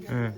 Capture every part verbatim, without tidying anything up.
Mm.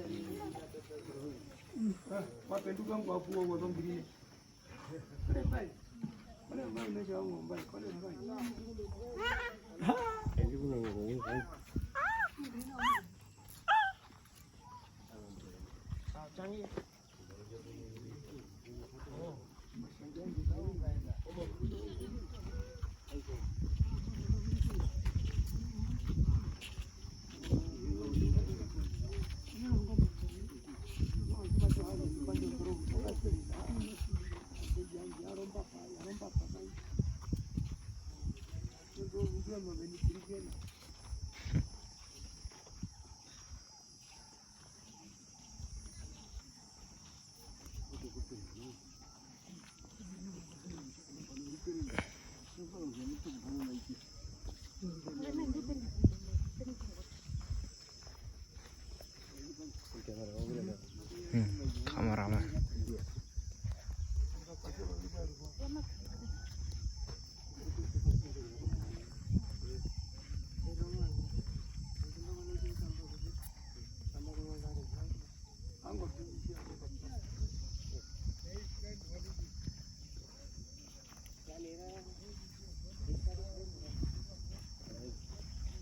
Hmm, cameraman.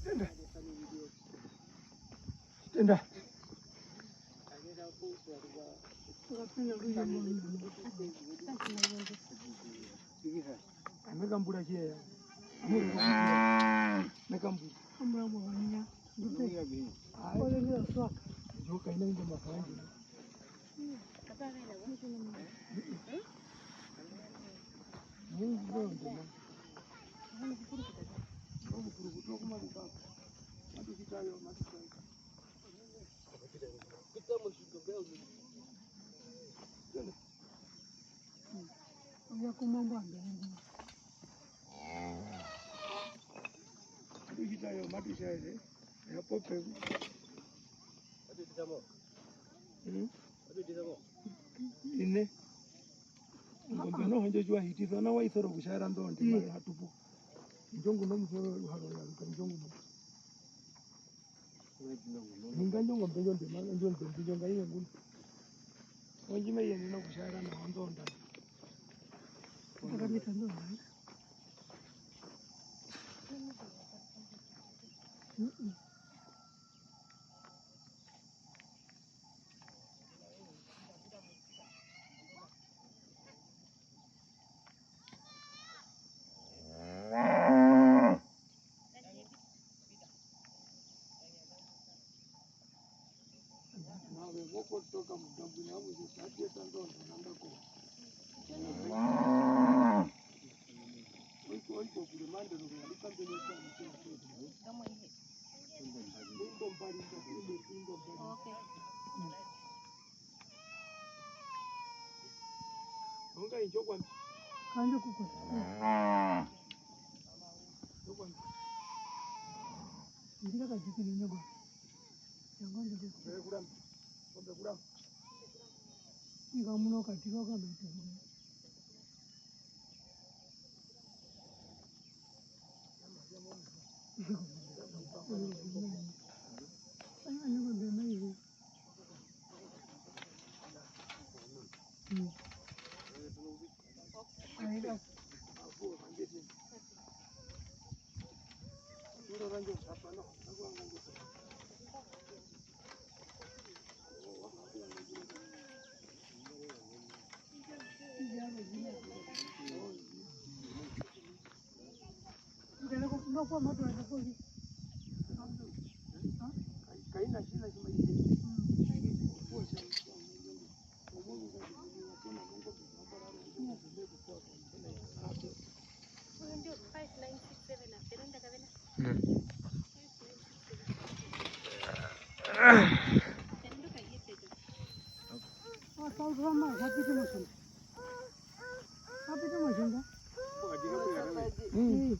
Tenda. Tenda. Amekambura cheya. Amekambura. Kambura mwa vanya. Ai. Njoka ina ingo mafanje. Uya kumambo ambe. Matuhita yo, matuhita ere, ya pope. Hmm? Ine. Ngombe noho ndjo tjiwa hitisa, na waisoro kutjaera ndo ndi mari hatupu. Ndjo nguno musoro ruharo ya ruka, ndjo nguno. Ninga ndjo ngombe ndjo ndema, ndjo ndema, ndjo ngai nguna. Onji mai yenena kutjaera na ondo ndana. Ndakabisa ndo ndana. Mm-mm. Kanje kukwe. Ndira kajikini nyongo. Yango ndiri. Ika muno katika kwa maitu. Mm.